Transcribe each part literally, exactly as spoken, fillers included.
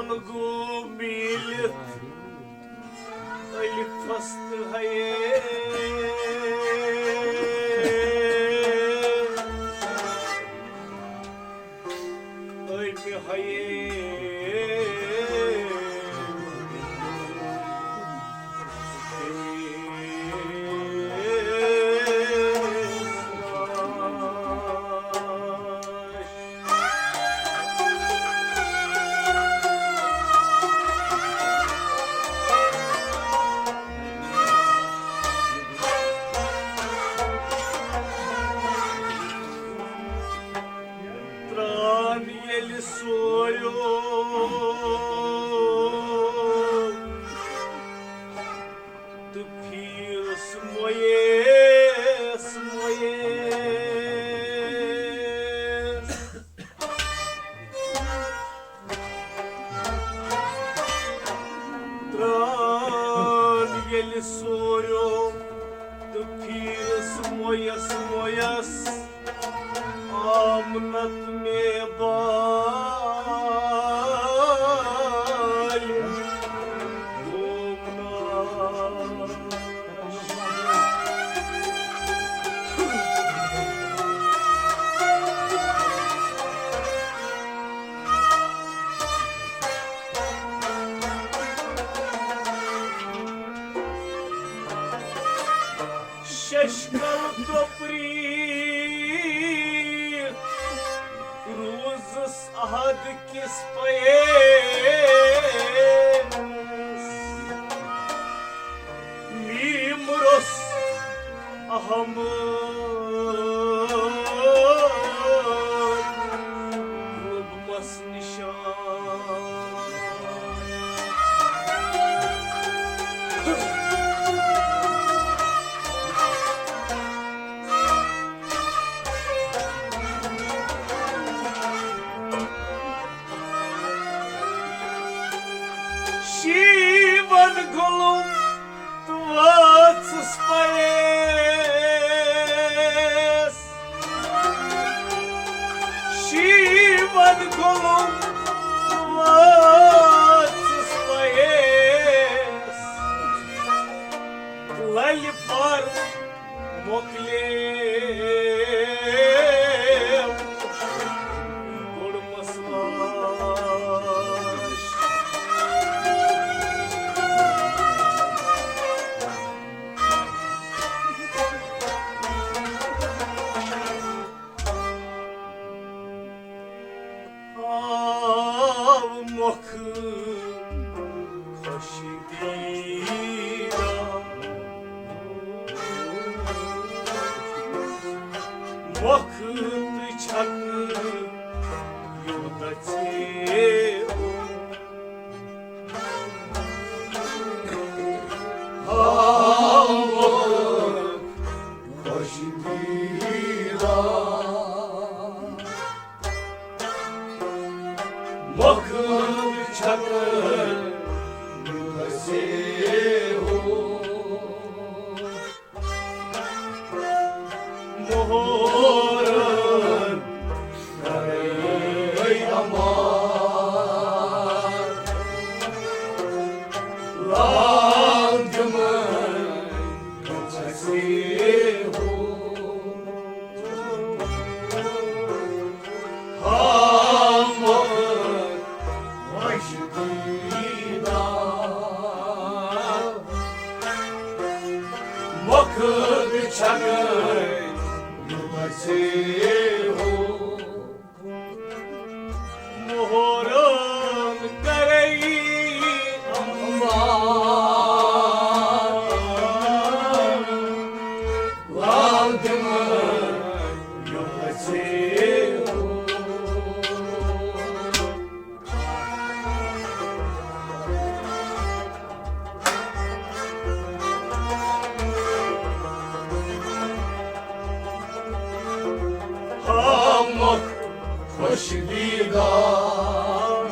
گوٚو میٖلِتھ الفس تہٕ ہیے۔ أمۍ ہیے۔ ترٛان ییٚلہِ سوریو تہٕ پھیٖرس مویس مویس۔ ترٛان ییٚلہِ سوریو تہٕ پھیٖرس مویس مویس۔ آمنت مےٚ بالہِ گوم ناش۔ ششکل کپری روزس عہد کس پیس۔ میم روٚس احمد لوٚبمس نشان۔ شیون گلم تہٕ وٲژٕس پیس۔ شیون گلم تہٕ وٲژٕس پیس۔ للہِ پر مۄکلیو گوٚڑمس لاش۔ آو مۄکھ خۄش دیٖدار۔ مۄکھ تہٕ چھکھ یوٗتاہ ژیوٗر۔ آو مۄکھ خۄش دیٖدار۔ مۄکھ چھکھ گژھِ ہو۔ مۄہرن کرے امان۔ لال دِمے گژھِ ہو۔ ہامہٕ خۄش دیٖدار۔ مۄکھ چھکھ گژھِ ہو۔ مۄہرن کرے امان۔ لال دِمے گژھِ ہو۔ ہامہٕ خۄش دیٖدار۔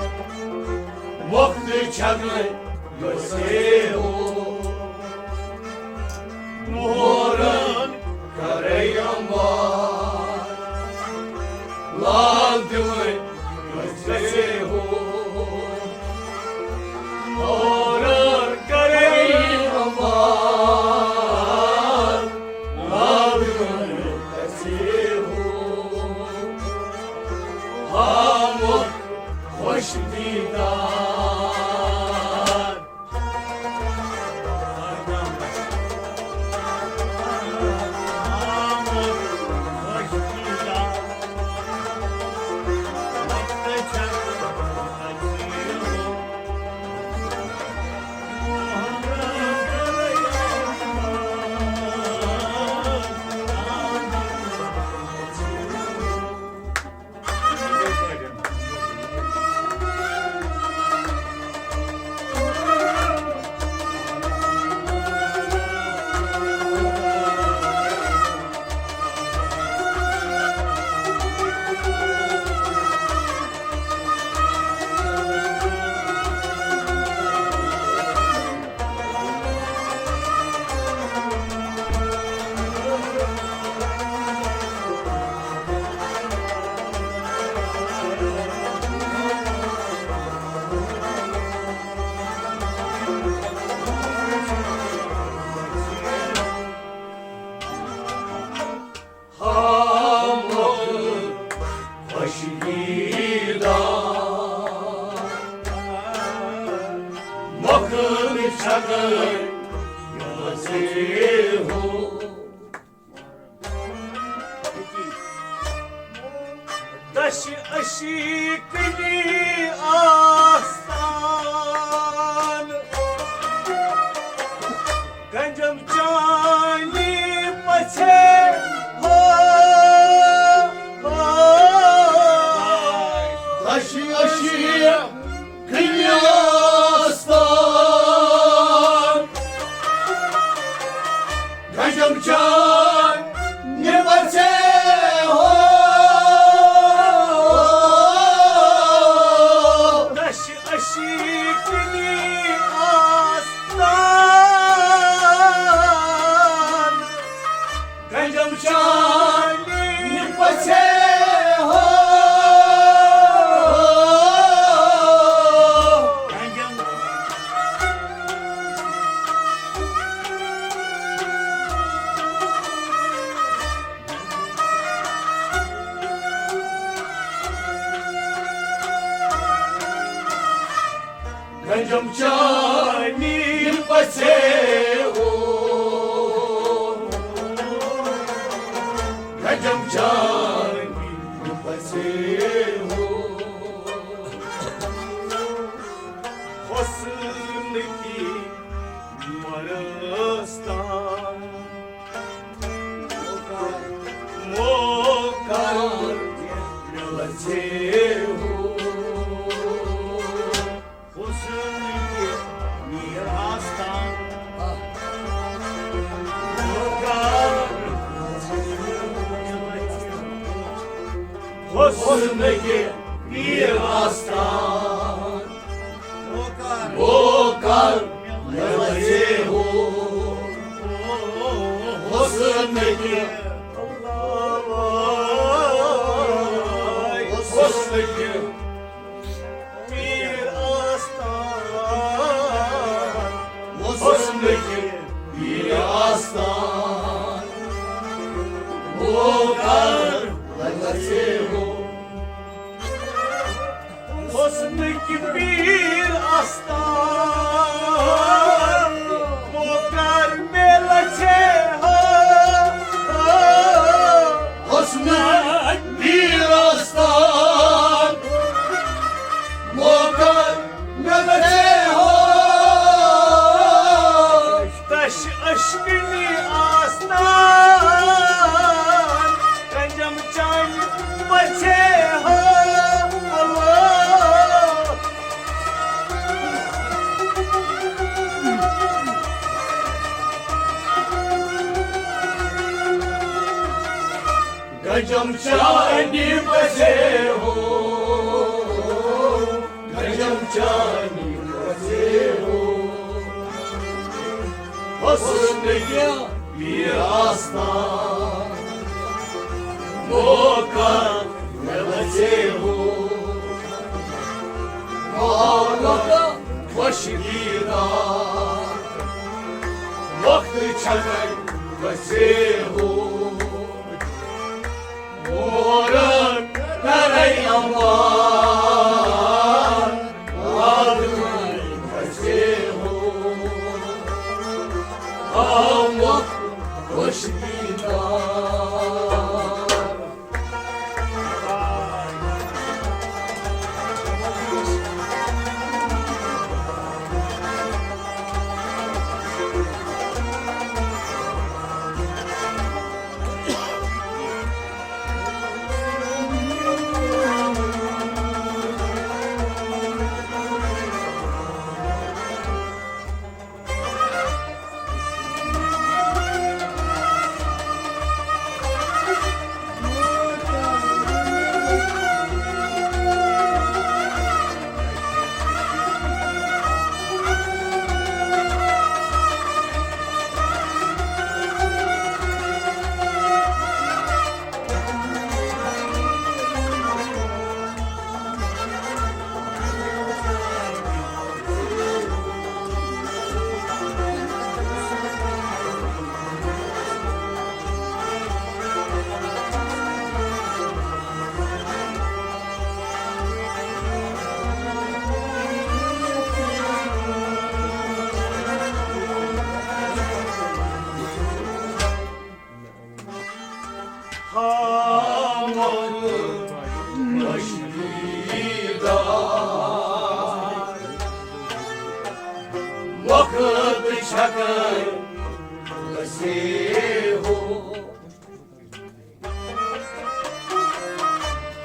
مۄکھ چھکھ گژھِ ہو۔ مۄہرن کرے امان۔ لال دِمے گژھِ ہو۔ ہامک خۄشکی دار مۄکھٕ چھکر یِم ژے ہو۔ دَشہِ عشیٖقنی آستان، گنجم چانی پژھے ہو۔ دَشہِ عشیٖقنی آستان، گنجم چانی پژھے ہو۔ دَشہِ عشیٖقنی آستان، گنجم چانی پژھے ہو۔ گنجم گنجم چانی پژھے ہو، گنجم چانی پژھے ہو۔ حسن کی مرستان موقع ملژے ہو۔ حسن کے میر آستان۔ حسن کے میر آستان۔ موقع ملژے ہو۔ حسن کے، حسن کے میر آستان، حسن کے میر آستان، موقع ملژے ہو۔ حسن کے میر آستان، موقع ملژے ہو۔ حسن کے میر آستان، موقع ملژے ہو۔ دَشہِ عشیٖقنی آستان، گنجم چانی پژھے ہو۔ گنجم چانی پژھے ہو، گنجم چانی پژھے ہو۔ حسن کے میر آستان، موقع ملژے ہو۔ موقع خۄشکی دار وقت چھکے پژھے ہو۔ مورن کرے امبار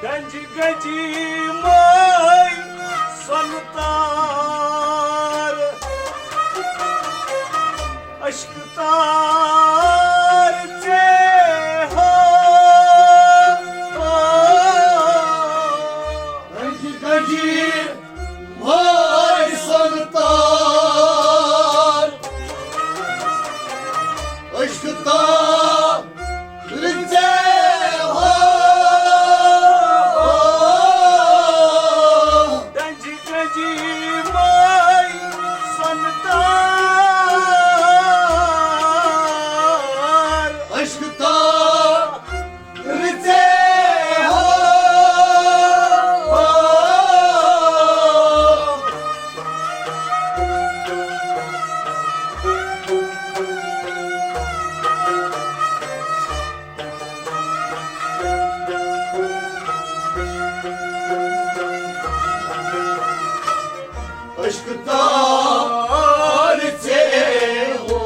گنجی گنجی مائی سنتار، اشک تار ژے ہو۔ گنجی گنجی مائی سنتار، اشک تار ژے ہو۔ گنجی گنجی مائی سنتار، اشک تار ژے ہو۔ عشق تار ژے ہو،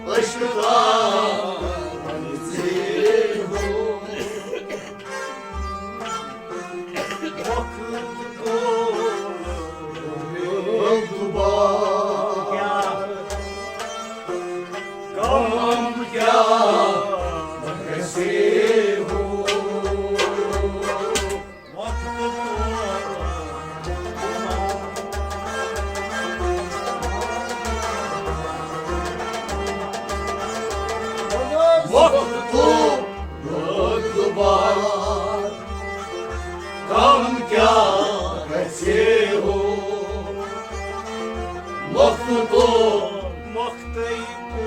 عشق تار ژے ہو۔ وقت دوبار غم کیا گژھِ ہو۔ وقت دوبار غم کیا گژھِ ہو۔ وقت کو، وقت کو،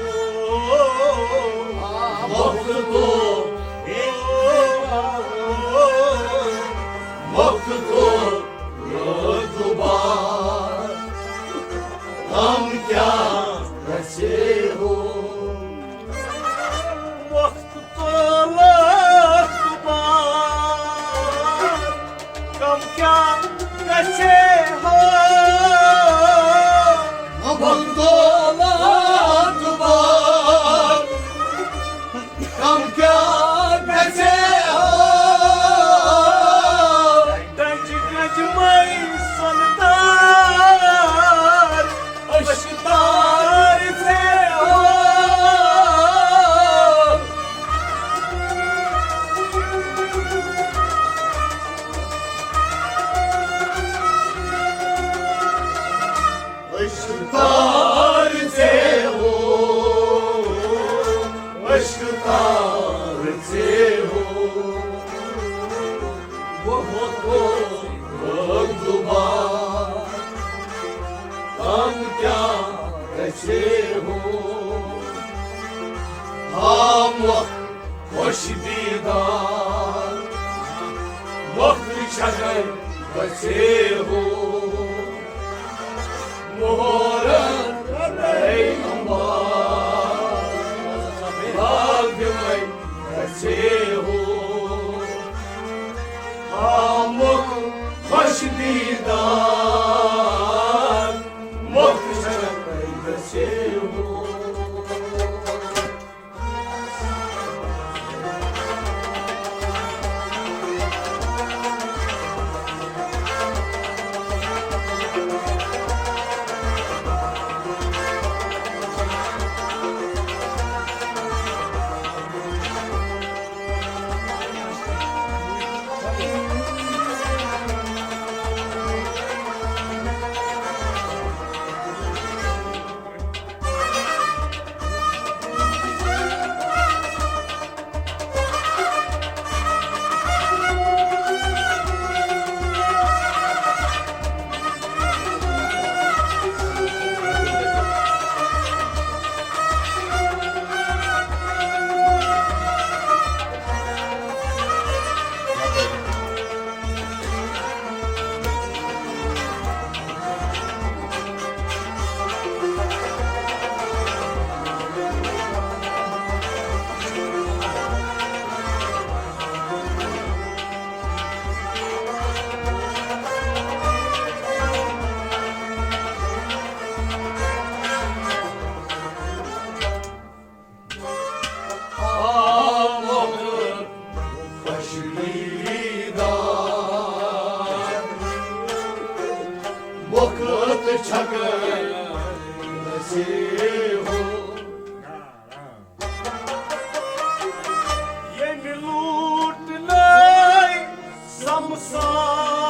وقت کو، وقت کو دوبار غم کیا گژھِ ہو۔ وقت تولہٕ بار، غم کیا گژھِ ہو۔ غم تولہٕ بار، غم کیا گژھِ ہو۔ گنجہِ گنجہِ مائی سنتار، عشق تار ژے ہو۔ عشق تار ژے ہو، عشق تار ژے ہو۔ وقت دوبار غم کیا گژھِ ہو۔ ہم وقت خوش دیدار وقت شجر گژھِ ہو۔ مہرن پیغمبر لازمے گژھِ ہو۔ آمُت خوش دیدار مختصر گژھِ ہو۔ دیدار مۄکھٕ تہٕ چھکر رسے ہو۔ ییٚمہِ لوٗٹنٲے سمسار،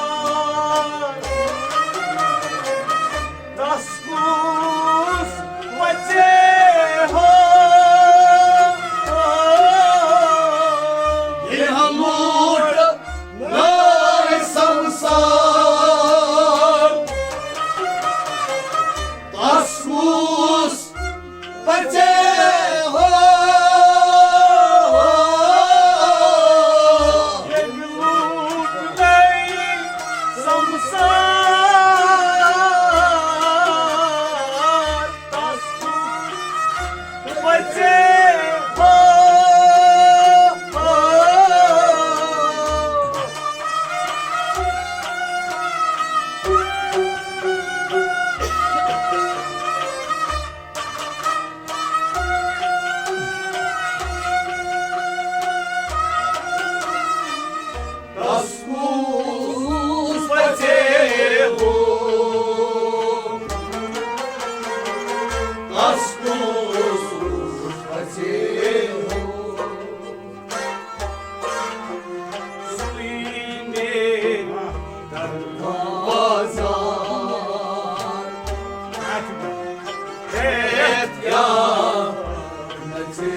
تس کُس پژے ہو؟ ییٚمہِ لوٗٹنٲے سمسار، تس کُس پژے ہو؟ ییٚمہِ لوٗٹنٲے سمسار، تس کُس پژے ہو؟ تس کُس پژے ہو؟ تس کُس پژے ہو؟ سُے نیرِ دروازار۔ ہیتھ کیٛاہ نژے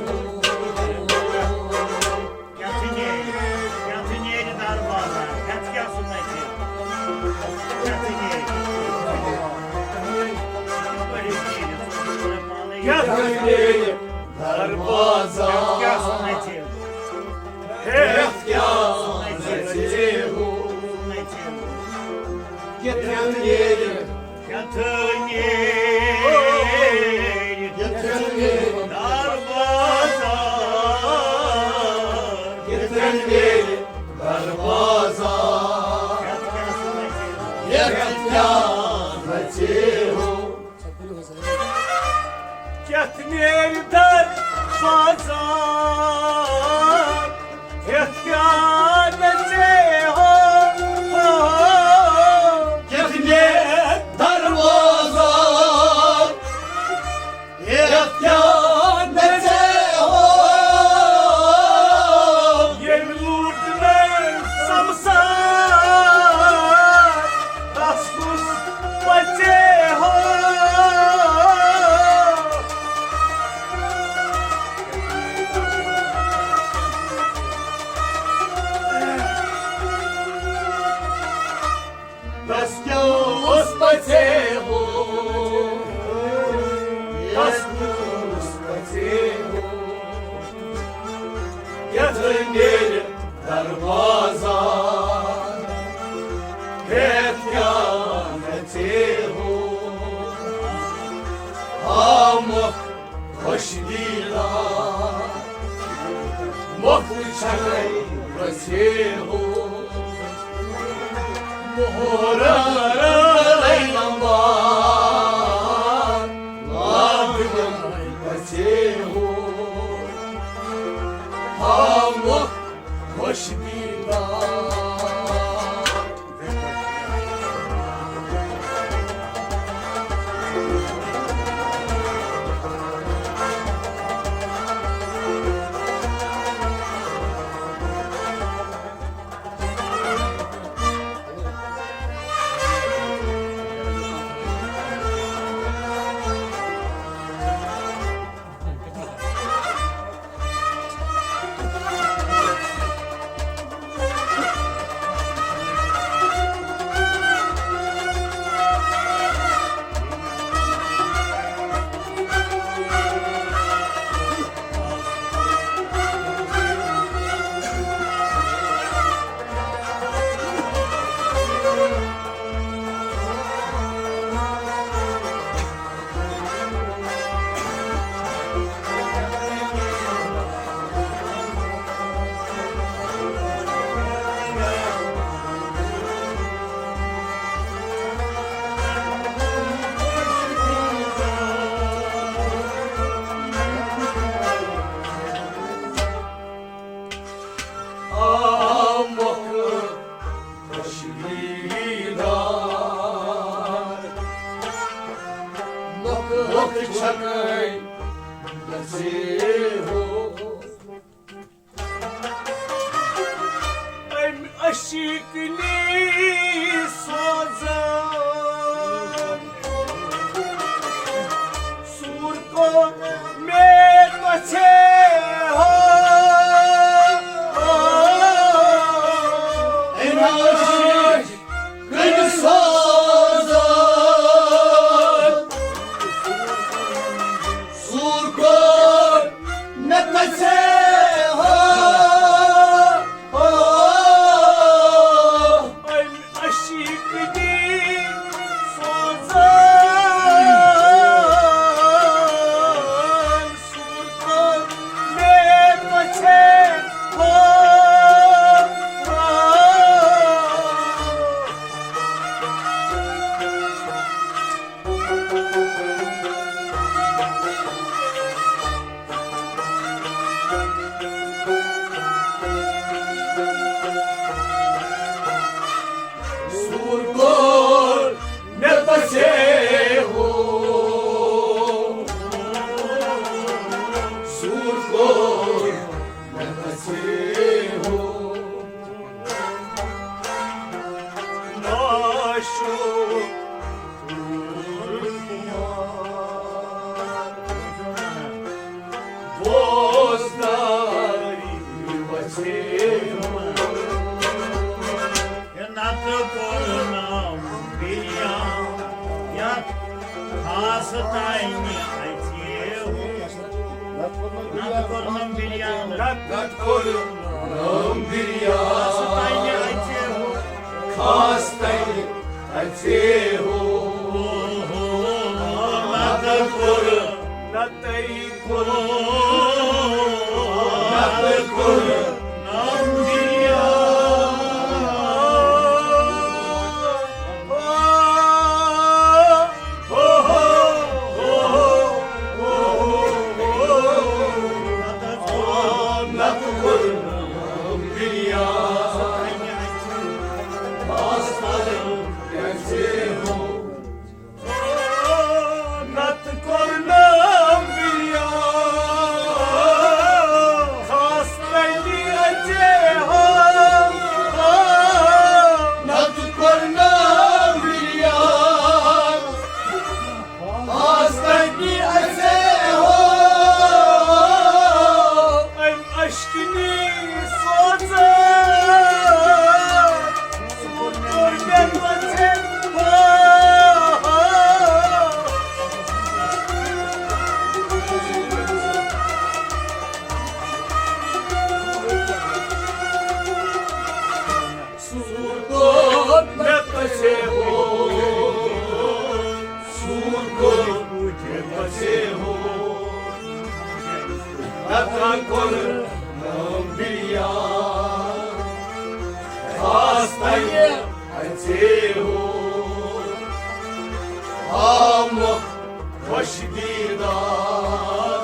ہو؟ کیٛاہ تہِ نیرِ، کیٛاہ تہِ نیرِ دروازار، ہیتھ کیٛاہ سُہ نژِ؟ کیٛاہ تہِ نیرِ؟ کیٛاہ تہِ نیرِ؟ دروازہ۔ کیٛاہ سُہ نژِ؟ ہیتھ کیٛاہ نژِ ہو؟ کِتھ کٔنۍ نیرِ؟ کِتھ کٔنۍ نیرِ؟ کِتھ کٔنۍ نیرِ؟ دروازہ۔ کِتھ کٔنۍ نیرِ؟ دروازہ۔ ہیتھ کیٛاہ نژِ ہو؟ کیٛاہ نیرِ دروازہ؟ ہیتھ کیٛاہ نژِ ہو؟ کیٛاہ نیرِ دروازہ؟ ہیتھ کیٛاہ نژِ ہو؟ ییٚمہِ لوٗٹنٲے سمسار، تس کُس پژِ ہو؟ تس کیٛاہ اوس پژِ ہو؟ تس کُس پژِ ہو؟ کِتھ کٔنۍ نیرِ دروازہ؟ ہیتھ کیٛاہ نژِ ہو؟ ہا مۄکھ خۄش دیدار، مۄکھ چھکر رسے ہو۔ مۄہر لمبار، لابہِ گژھِ ہو۔ ہا مۄکھ خۄش دیدار۔ أمۍ عشیٖقنی سوزان سوٗر کوٚر مےٚ تۄژھے ہو۔ أمۍ عشیٖق کٔمۍ سوزان سوٗر کوٚر مےٚ تۄژھے ہو۔ أمۍ عشیٖق دی سوزان سوٗر کوٚر مےٚ تۄژھے ہو۔ سوٗر کوٚر مےٚ تۄژھے ہو۔ سوٗر کوٚر مےٚ تۄژھے ہو۔ ناشُکُر بوزداری وژھے ہو۔ نتہٕ کوٚرنم بِریان یتھ خاص تانہِ اژے ہو۔ نتہٕ کوٚرنم بِریان۔ نتہٕ کوٚرنم بِریان۔ خاص تانہِ اژے ہو۔ خاص تانہِ اژے ہو۔ نتہٕ کوٚر نتہٕ کوٚر نتہٕ کوٚر نم بِریان۔ نتہٕ کوٚرنم بِریان۔ خاص تانہِ اژے ہو۔ نتہٕ کوٚرنم بِریان۔ خاص تانہِ اژے ہو۔ أمۍ عشیٖقنی سوزان سوٗر کوٚر مےٚ تۄژھے ہو۔ سوٗر کوٚر مےٚ تۄژھے ہو۔ سوٗر کوٚر مےٚ تۄژھے ہو۔ نتہٕ کوٚرنم بِریان۔ خاص تانہِ اژے ہو۔ آمُت خۄش دیٖدار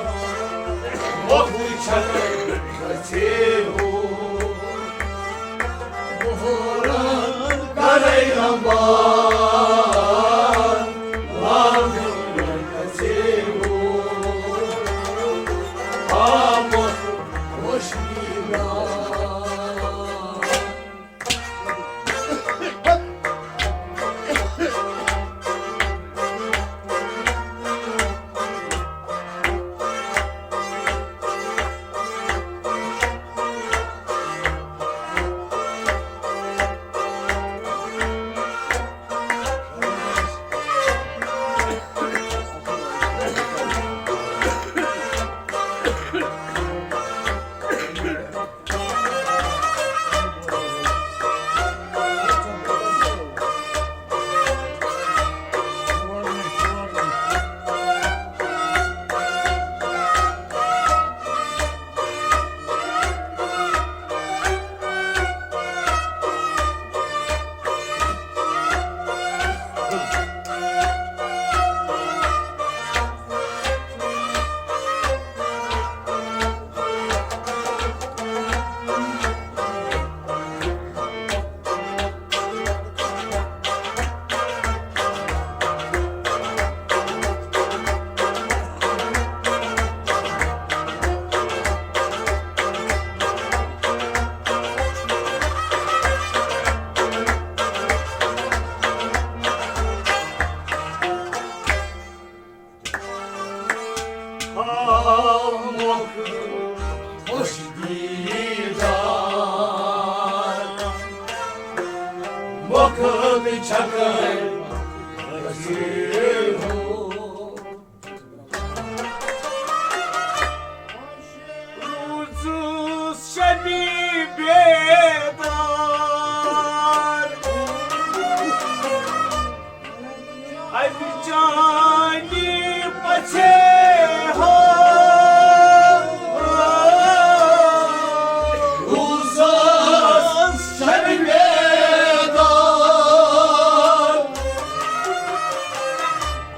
مۄکھ وٕچھن گژھے ہو۔ بہرن کرے رمبار لاگُن گژھے ہو۔ آمُت خۄش دیٖدار۔ خٲطرٕ چھکر گژھِ ہو۔ روٗزُس شبِ بیدار، اَمہِ چانہِ پژھے ہو۔ روٗزُس شبِ بیدار،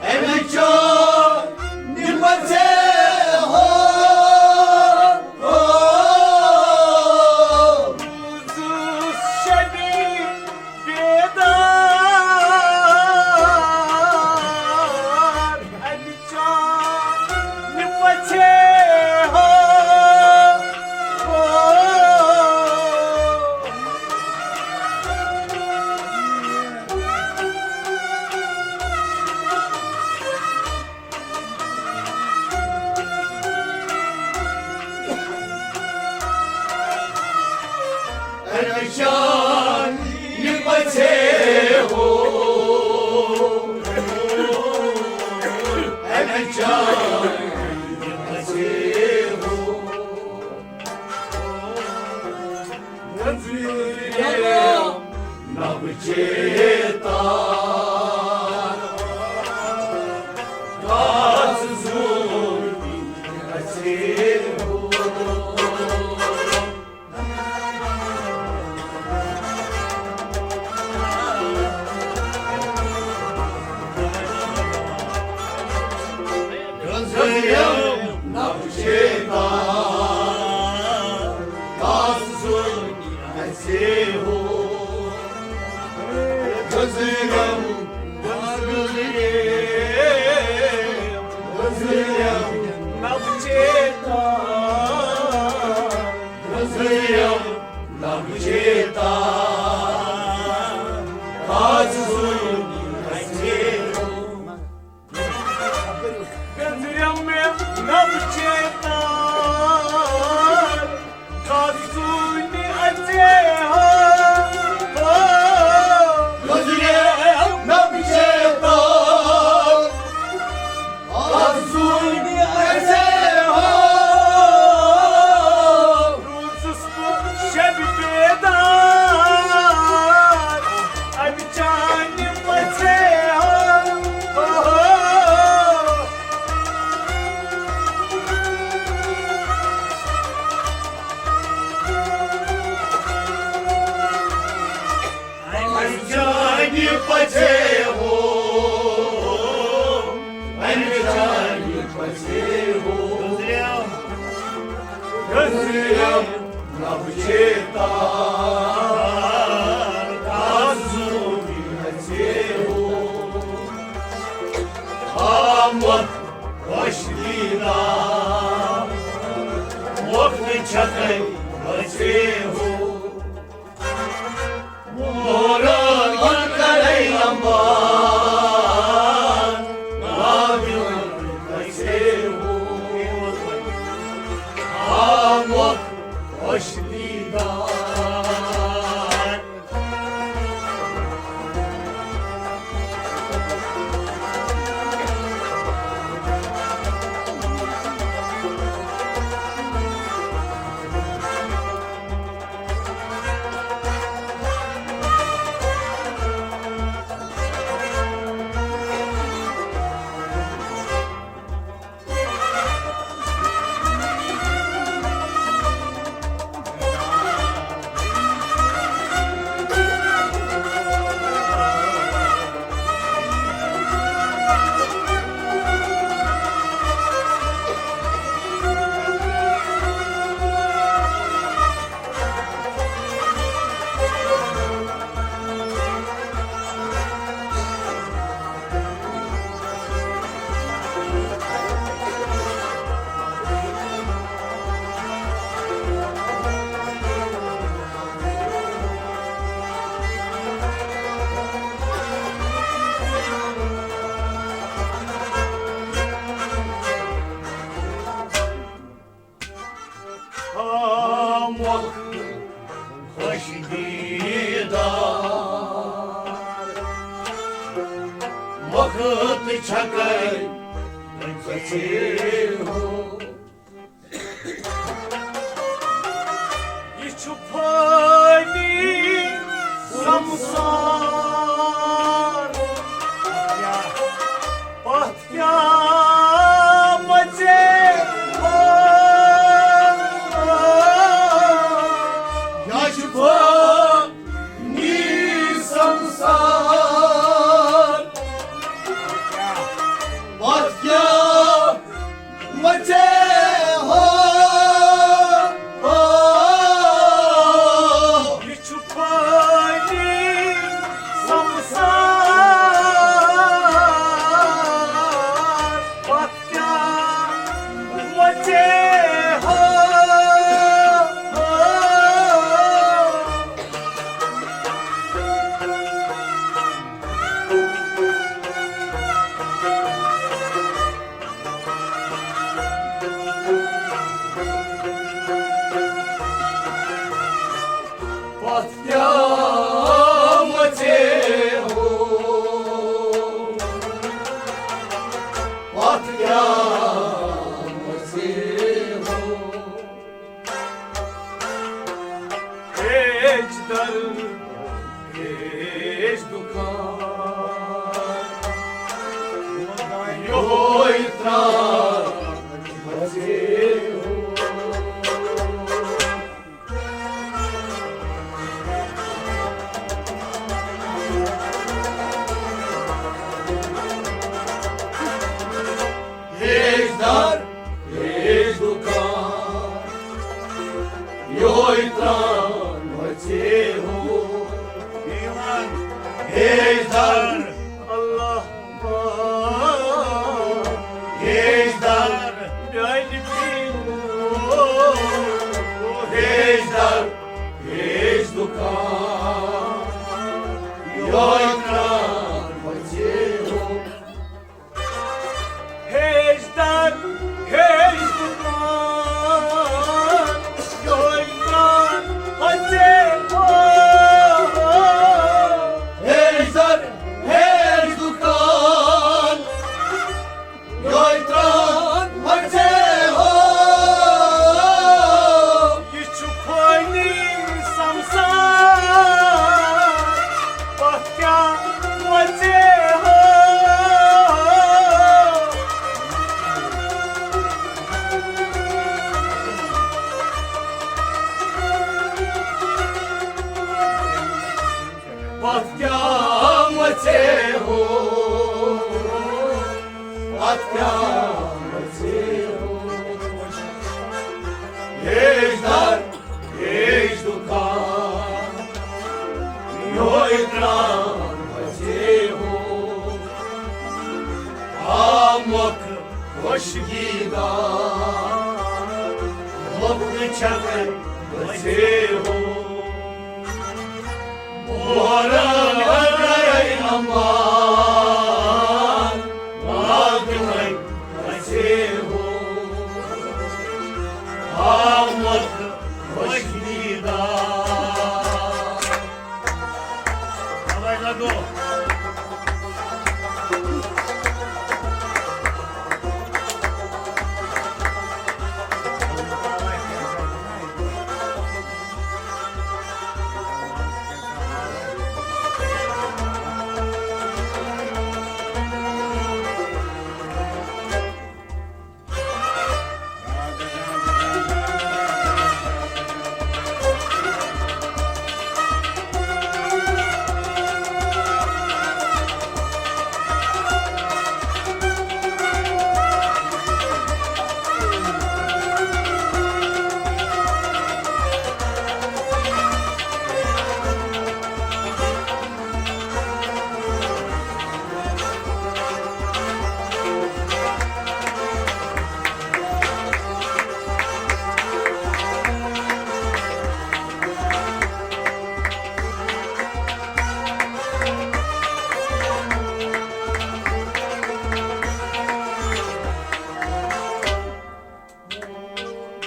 اَمہِ چانہِ پژھے ہو۔ روٗزُس شبِ بیدار، اَمہِ چانہِ پژھے ہو۔ اَمہِ چانہِ پژھے ہو، اَمہِ چانہِ پژھے ہو۔ گٔنزریم نبہٕ چیتار، کتھ زوٗنہِ پژھے ہو۔ گٔنزریم نبہٕ چیتار، کتھ زوٗنہِ پژھے ہو۔ گٔنزریم، گٔنزریم، گٔنزریم نبہٕ چیتار، گٔنزریم نبہٕ چیتار، کتھ زوٗنہِ پژھے ہو۔ گٔنزریم نبہٕ چیتار، کتھ زوٗنہِ پژھے ہو۔ گٔنزریم نبہٕ چیتار، کتھ زوٗنہِ پژھے ہو۔ روٗزُس بہٕ شبِ بیدار، اَمہِ چانہِ پژھے ہو۔ اَمہِ چانہِ پژھے ہو، اَمہِ چانہِ پژھے ہو۔ گٔنزریم نبہٕ چیتار، کتھ زوٗنہِ پژھے ہو۔ آمد خۄش دیٖدار، وقت چھکے پژھے ہو۔ مورن کرے لمبا کٲت چھکے گژھے ہو۔ یہِ چھُ فٲنی سمسار، پتھ کیٛاہ مژے ہو۔ یہِ چھُ فٲنی سمسار، پتھ کیٛاہ مژے ہو۔ یہِ چھُ فٲنی سمسار، پتھ کیٛاہ مژے ہو۔ پتھ کیٛاہ مژے ہو، پتھ کیٛاہ مژے ہو۔ ہیچ در، ہیچ دکان، یہوے تران مژے ہو۔ ہیچ در، ہیچ دکان، یہوے تران مژے ہو۔ ہیچ در، اللہ ہیچ در، میانہِ پیٖرو۔ ہیچ در، ہیچ دکان، یہوے تران مژے ہو۔ ہیچ در، ہیچ دکان، یہوے تران مژے ہو۔ ہیچ در، ہیچ دکان، یہوے تران مژے ہو۔ یہِ چھُ فٲنی سمسار، پتھ کیٛاہ مژے ہو۔ پتھ کیٛاہ مژے ہو، پتھ کیٛاہ مژے ہو۔ ہیچ در، ہیچ دکان، یہوے تران مژے ہو۔ آ مۄکھ خۄشکی دار، مۄکھ چھکے مژے ہو۔ بورا گرے امان، لاگنائی اسے ہو، آمد خوشی دار۔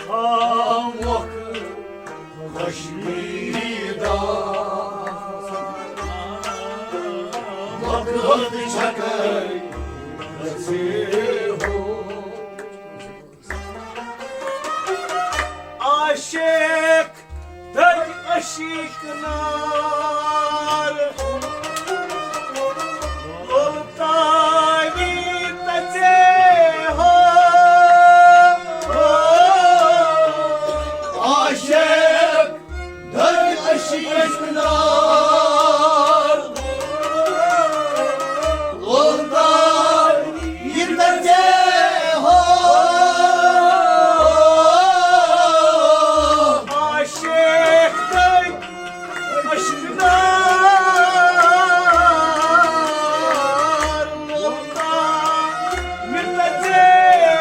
آمُک خوشی دار، مۄکھ چھکے عاشق دٔج عشیٖق نار، لولتاوی تژے ہو۔ عاشق دٔج عشیٖق نار، لولتاوی تژے ہو۔ عاشق دٔج عشیٖق نار، لولتاوی تژے ہو۔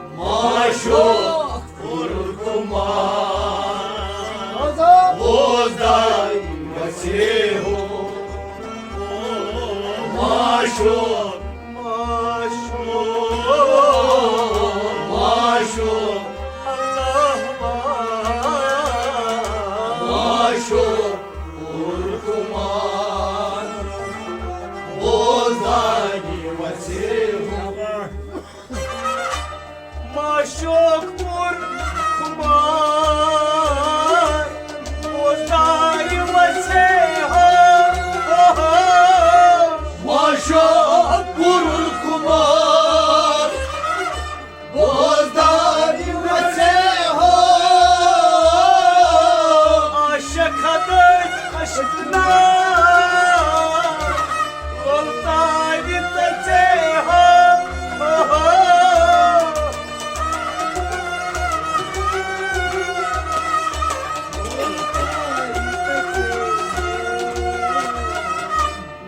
معشوق پُرخمار، بوزدار وسیع ہو۔ معشوق، معشوق، معشوق، اللہ معشوق پُرخمار، بوزدار وسیع ہو۔ معشوق پُرخمار، بوزدار وسیع ہو۔ معشوق پُرخمار، بوزدار وسیع ہو۔ عاشق دٔج عشیٖق نار، لولتاوی تژے ہو۔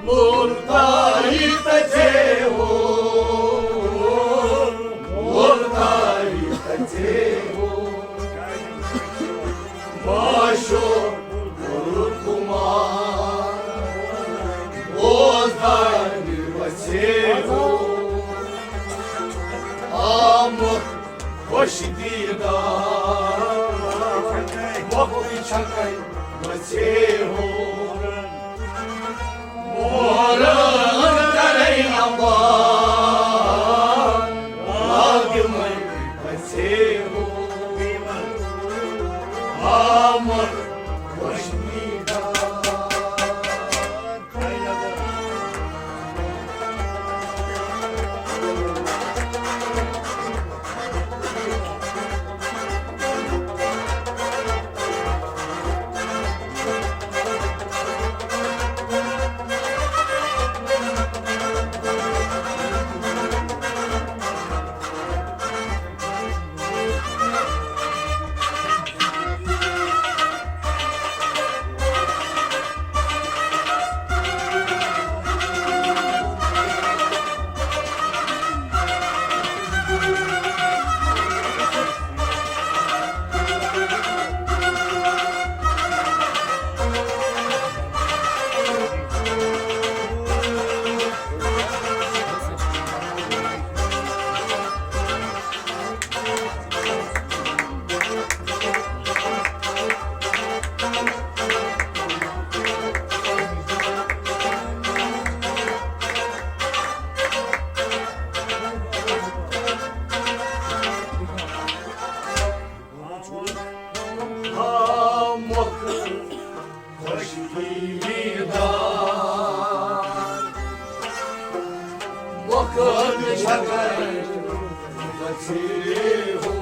لولتاوی تژے ہو، لولتاوی تژے ہو۔ معشوق پُرخمار، بوزدار وسیع ہو۔ آمُت خوش دیدار، مۄکھٕ چھکے وسیع ہو۔ مورن کرے امبار، لاگمے وسیع ہو۔ آمُت خوش دیدار۔ وقت چھکے وسیع ہو۔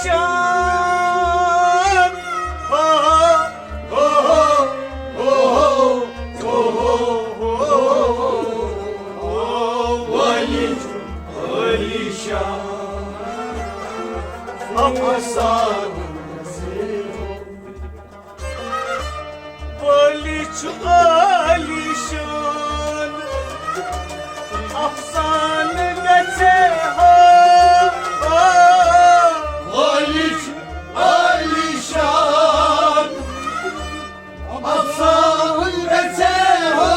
شان۔ ہو، ہو، ہو، ہو، ہو، ہو، ہو، والی، والی شان۔ افسانہٕ وٲلی چھُ عٲلی شان، افسانہٕ گژھِ ہا۔ وٲلی چھُ عٲلی شان، افسانہٕ گژھِ ہا۔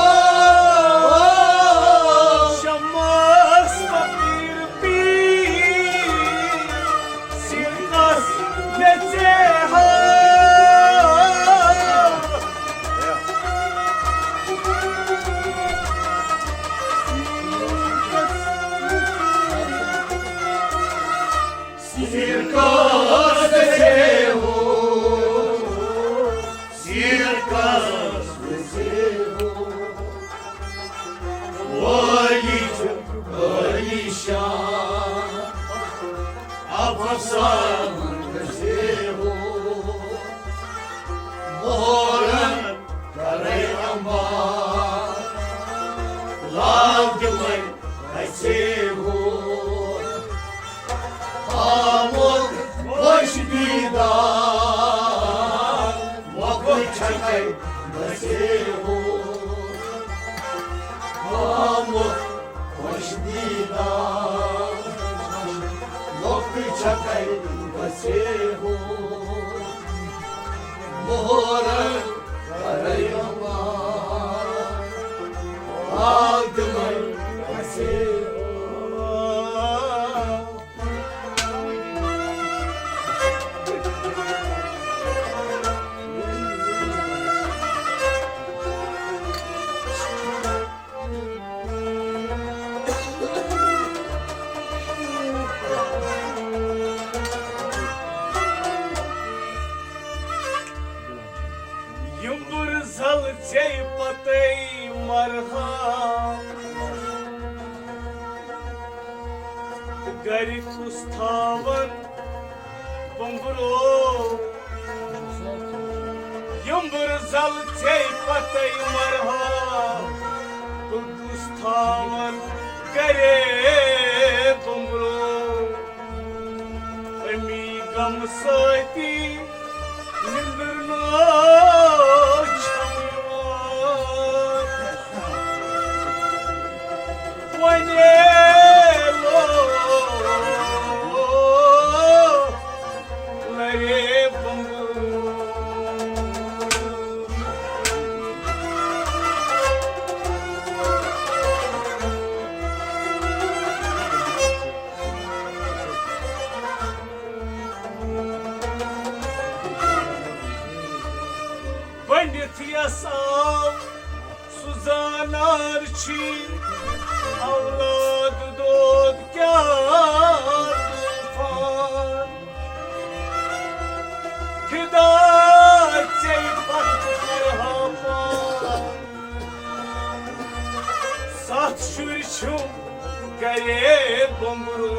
شمس فقیر پیر سرکس گژھِ ہا۔ سرکس گژھِ ہا۔ سرکس گژھِ ہا۔ والی چھُ عٲلی شان، افسانہٕ گژھِ ہا۔ مہرن کرے امبار، لال تِمے گژھِ ہا۔ آمُت خۄش دیٖدار، مۄکھٕ چھکے گژھِ ہا۔ آمُت خۄش دیٖدار، مۄکھٕ چھکے گژھِ ہا۔ مہرن کرے امبار، لال تِمے گژھِ ہا۔ یمبٕر زل ژے پتے مرہا، گرِ کُس تھاون بمبرو۔ یمبٕر زل ژے پتے مرہا، تہٕ کُس تھاون گرے بمبرو۔ امی غم سۭتی نندر نہ چھم یوان۔ ونے لو لرے بنگو۔ گۄڈنیتھ یس آو سُہ زانان چھی، اولاد دود کیٛاہ طوفان۔ فدا ژے پتھ کرہا پان۔ ستھ شُرۍ چھِم گرے بومبرو۔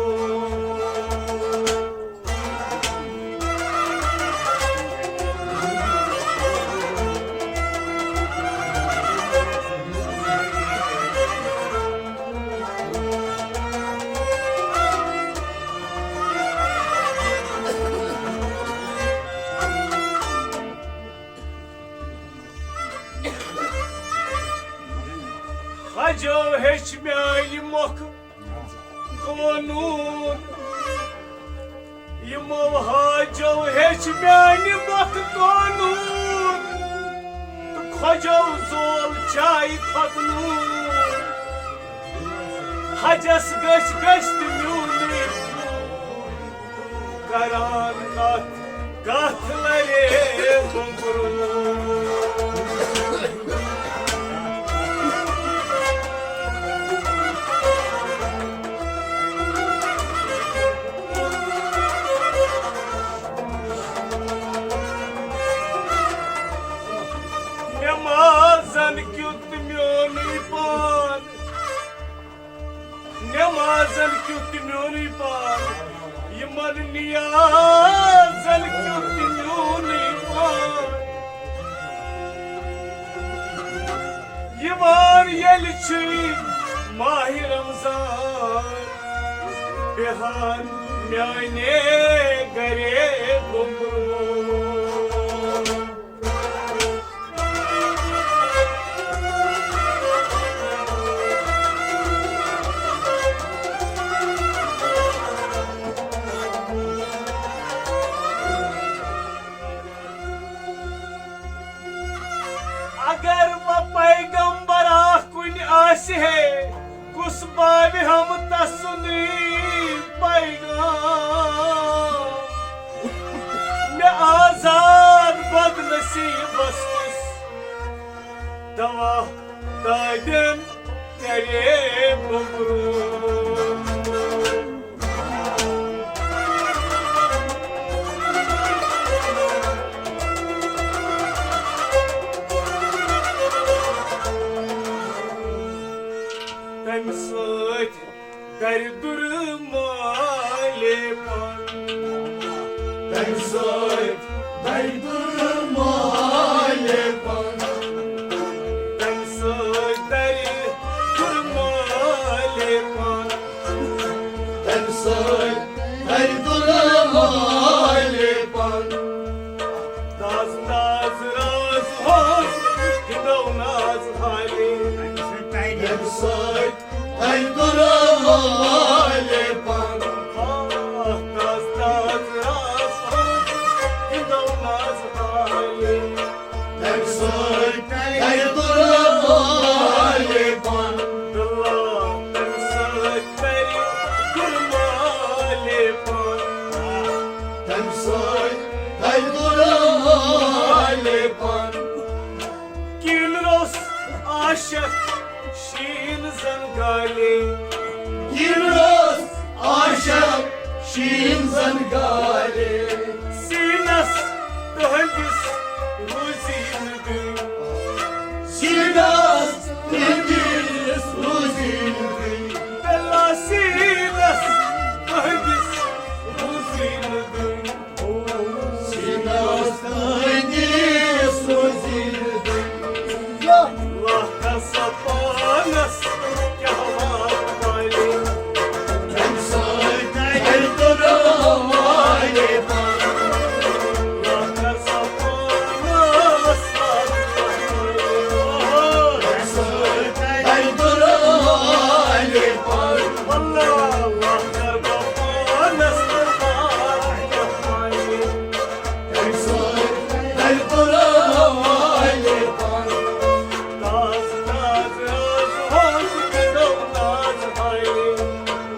حجو ہیٚچھ میانہِ مۄکھٕ قونوٗن۔ یِمو حاجو ہیٚچھ میانہِ مۄکھٕ قونوٗن۔ تہٕ خۄجو زول چاے کھۄتہٕ نوٗن۔ حجس گٔژھۍ گٔژھۍ تہٕ میونٕے کران کتھ، کتھ لرے بومبرو۔ نمازن کیُتھ میونٕے پان، نمازن کیُتھ میونٕے پان، یِمن نیاز چھُے ماہِ رمضان، بِہار میٛانہِ گرے گوٚبرو۔ اگر وۄنۍ پیغمبر اکھ کُنہِ آسہِ ہے، کُس باوِ ہم تسُنٕے پیغام؟ مےٚ آزاد بدنصیٖبس کُس دوا دادٮ۪ن کرے بوٚبرو۔ تَمہِ سۭتۍ درِ دُر مالے پن۔ تَمہِ سۭتۍ درِ دُر مالے پن۔ تَمہِ سۭتۍ درِ دُر مالے پن۔ تَمہِ سۭتۍ درِ دُر مالے پن۔ تازٕ تازٕ راز ہوس گِنٛدو ناز حالے۔ تَمہِ سۭتۍ تَمہِ دُر مالے پن۔ آہ، تازٕ تازٕ راز ہوس گِنٛدو ناز حالے۔ تَمہِ سۭتۍ تَمہِ دُر مالے پن۔ اللہ، تَمہِ سۭتۍ تَمہِ دُر مالے پن۔ تَمہِ سۭتۍ تَمہِ دُر مالے پن۔ کِنہٕ روٚس عاشق شیٖن زن گالے۔ کِنہٕ روٚس عاشق شیٖن زن گالے۔ سیٖنس تُہنٛدِس روٗزی نہٕ گٔے۔ سیٖنس تُہنٛدِس روٗزی نہٕ گٔے۔ بِلا سیٖنس تُہنٛدِس روٗزی نہٕ گٔے۔ سیٖنس تُہنٛدِس روٗزی نہٕ گٔے۔ اللہ کر سا پانس کیٛاہ واتناوِ۔ تَمہِ سۭتۍ تَمہِ دُر مالے پن۔ اللہ کر سا پانس واتناوِ۔ تَمہِ سۭتۍ تَمہِ دُر مالے پن۔ اللہ، اللہ کر پانس واتناوِ۔ تَمہِ سۭتۍ تَمہِ دُر مالے پن۔ تازٕ تازٕ رازٕ ہوس گِنٛدو ناز حالے۔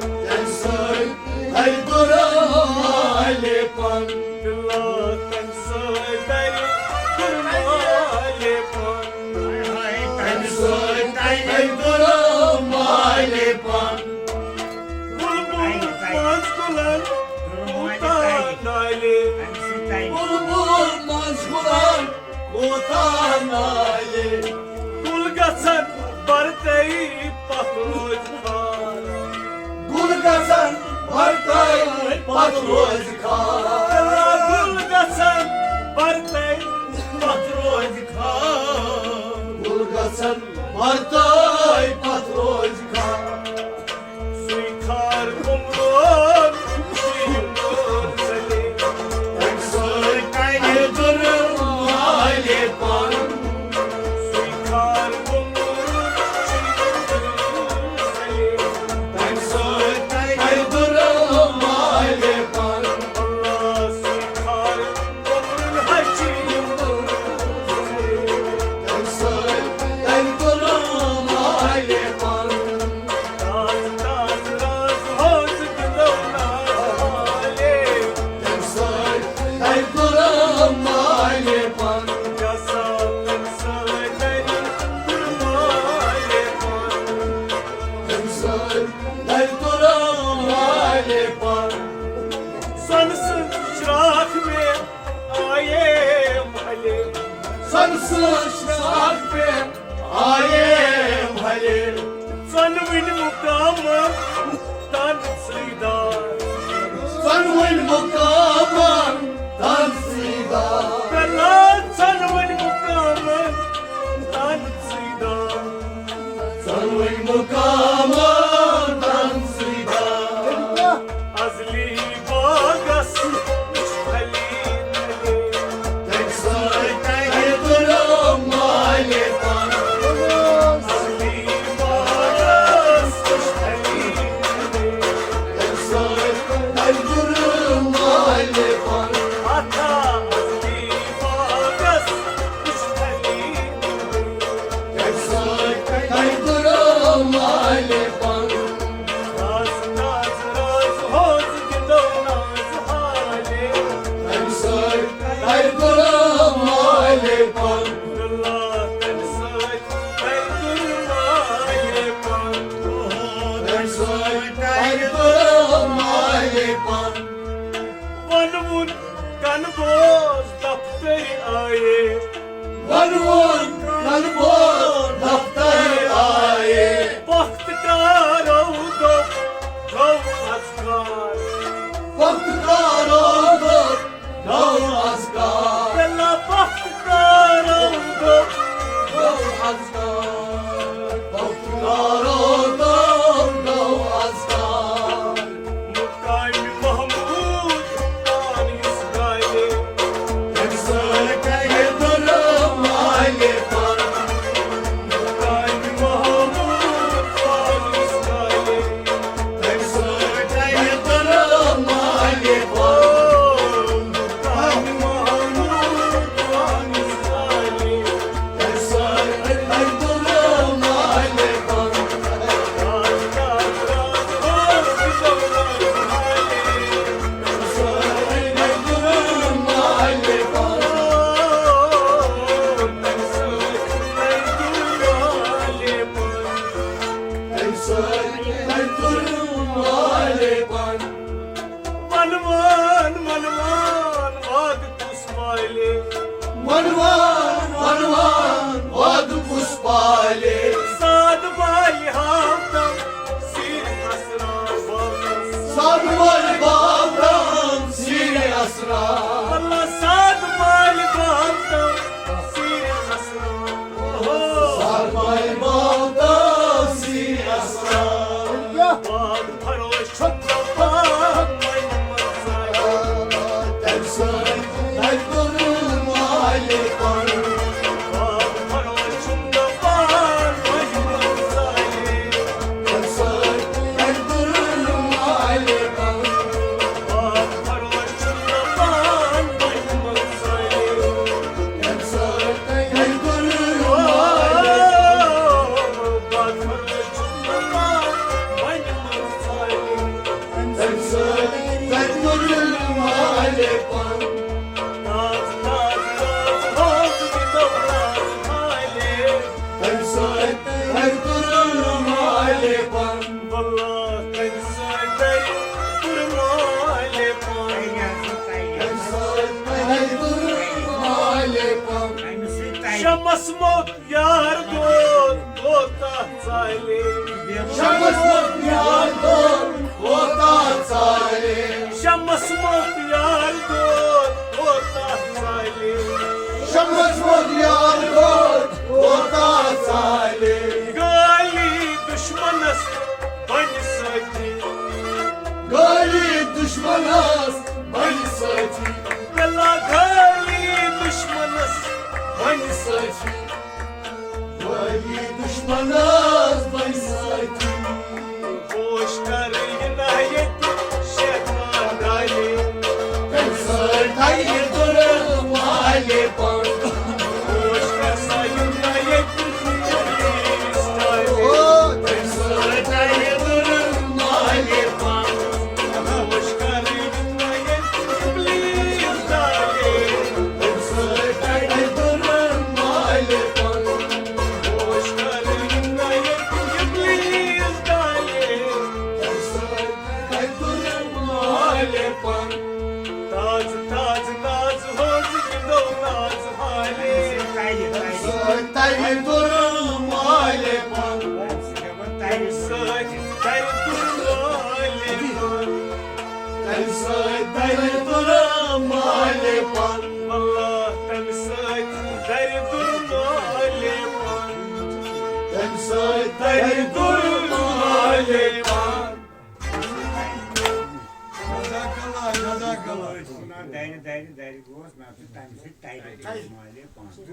تَمہِ سۭتۍ تَمہِ دُر مالے پن۔ دِلا تَمہِ سۭتۍ تَمہِ دُر مالے پن۔ تَمہِ سۭتۍ تَمہِ دُر مالے پن۔ بُلبُل منٛز گُلن کوٗتاہ نالے۔ بُلبُل منٛز گُلن کوٗتاہ نالے۔ گُل گژھن برتَے پتھ روزِ خار۔ گُل گژھن برتَے پتھ روزِ خار۔ گُل گژھن برتَے پتھ روزِ خار۔ گُل گژھن برتَے پتھ روزِ خار۔ سُے خار بُمرُن شیٖن دور سَلے۔ تَمہِ سۭتۍ کَنہِ دُر مالے پَن۔ سُے خار بُمرُن شیٖن دور سَلے۔ تَمہِ سۭتۍ کَنہِ دُر مالے پَن۔ اللہ سُے خار بُمرُن حکیٖم دور سَلے۔ تَمہِ سۭتۍ کَنہِ دُر کن بوز دفتر آیے۔ ونوُن کن بوز دفتر آیے۔ پختہٕ کارو دوٚپ گوٚو اذکار۔ پختہٕ کارو دوٚپ گوٚو اذکار۔ بِلا پختہٕ کارو دوٚپ گوٚو اذکار۔ پختہٕ کارو دوٚپ گوٚو اذکار۔ مُقامِ محمود پان یُس گایہِ۔ تٔمۍ سۭتۍ گٔیہِ دُرٕ مالہِ پان۔ مُقامِ محمود پان یُس گایہِ۔ تٔمۍ سۭتۍ گٔیہِ دُرٕ مالہِ پان۔ مُقامِ محمود پان یُس گایہِ۔ ونوان، ونوان، وعدٕ کُس پالے؟ ونوان، ونوان، وعدٕ کُس پالے؟ ساد بالہِ ہاوتم سیرِ اسرار بالس۔ ساد بالہِ ہاوتم سیرِ اسرار۔ اللہ ساد بالہِ ہاوتم سیرِ اسرار۔ اوہو۔ ساد بالہِ ہاوتم سیرِ اسرار۔ باد فروش چھُ دپان وۄنۍ مہ ژایہِ۔ تٔمۍ سۭتۍ تٔمۍ کوٚر مالہِ پن۔ باد فروش چھُ دپان وۄنۍ مہ ژایہِ۔ تٔمۍ سۭتۍ تٔمۍ کوٚر مالہِ پن۔ باد فروش چھُ دپان وۄنۍ مہ ژایہِ۔ تٔمۍ سۭتۍ تٔمۍ کوٚر مالہِ پن۔ باد فروش چھُ دپان وۄنۍ مہ ژایہِ۔ تٔمۍ سۭتۍ تٔمۍ کوٚر مالہِ پن۔ تازٕ، تازٕ، تازٕ، تازٕ، تازٕ، مالہِ۔ تٔمۍ سۭتۍ تٔمۍ کوٚر مالہِ پن۔ واللہ، تٔمۍ سۭتۍ تٔمۍ کوٚر مالہِ پن۔ تٔمۍ سۭتۍ تٔمۍ کوٚر مالہِ پن۔ شمس موت یار دوست کوتاہ ژالے۔ شمس موت یار دوست کوتاہ ژالے۔ شمس موت یار دوست کوتاہ ژالے۔ شمس موت یار دوست کوتاہ ژالے۔ گالی دشمنس بنہِ سٲتھی۔ گالی دشمنس بنہِ سٲتھی۔ بِلا گالی دشمنس بنہِ سٲتھی۔ وٲلی دُشمنس بنہِ سٲتھی۔ ہوش کر یہِ نہ ییٚتہِ شیطان ڈالہِ۔ تٔمۍ سۭتۍ تھایہِ دُرٕ مالہِ پن۔ ہوش کر سا یہِ نہ ییٚتہِ ابلیس ڈالہِ۔ تٔمۍ سۭتۍ تھایہِ دُرٕ مالہِ پن۔ ہوش کر یہِ نہ ییٚتہِ ابلیس ڈالہِ۔ تٔمۍ سۭتۍ تھایہِ دُرٕ مالہِ پن۔ ہوش کر یہِ نہ ییٚتہِ ابلیس ڈالہِ۔ تٔمۍ سۭتۍ تھایہِ دُرٕ مالہِ پن۔ تازٕ، تازٕ، تازٕ، ہوزٕ گِنٛدو نازٕ حالے۔ تٔمۍ سۭتۍ تھایہِ دُرٕ مالہِ پن۔ تٔمۍ سۭتۍ تھایہِ دُرٕ مالہِ پن۔ تٔمۍ سۭتۍ تھایہِ دُرٕ مالہِ پن۔ واللہ، تٔمۍ سۭتۍ تھایہِ دُرٕ مالہِ پن۔ تٔمۍ سۭتۍ تھایہِ دُرٕ مالہِ پن۔ جزاک اللہ، جزاک اللہ۔ دَرِ، دَرِ، دَرِ گوس، نہ تہٕ تَمہِ سۭتۍ تَرِ مالہِ پن۔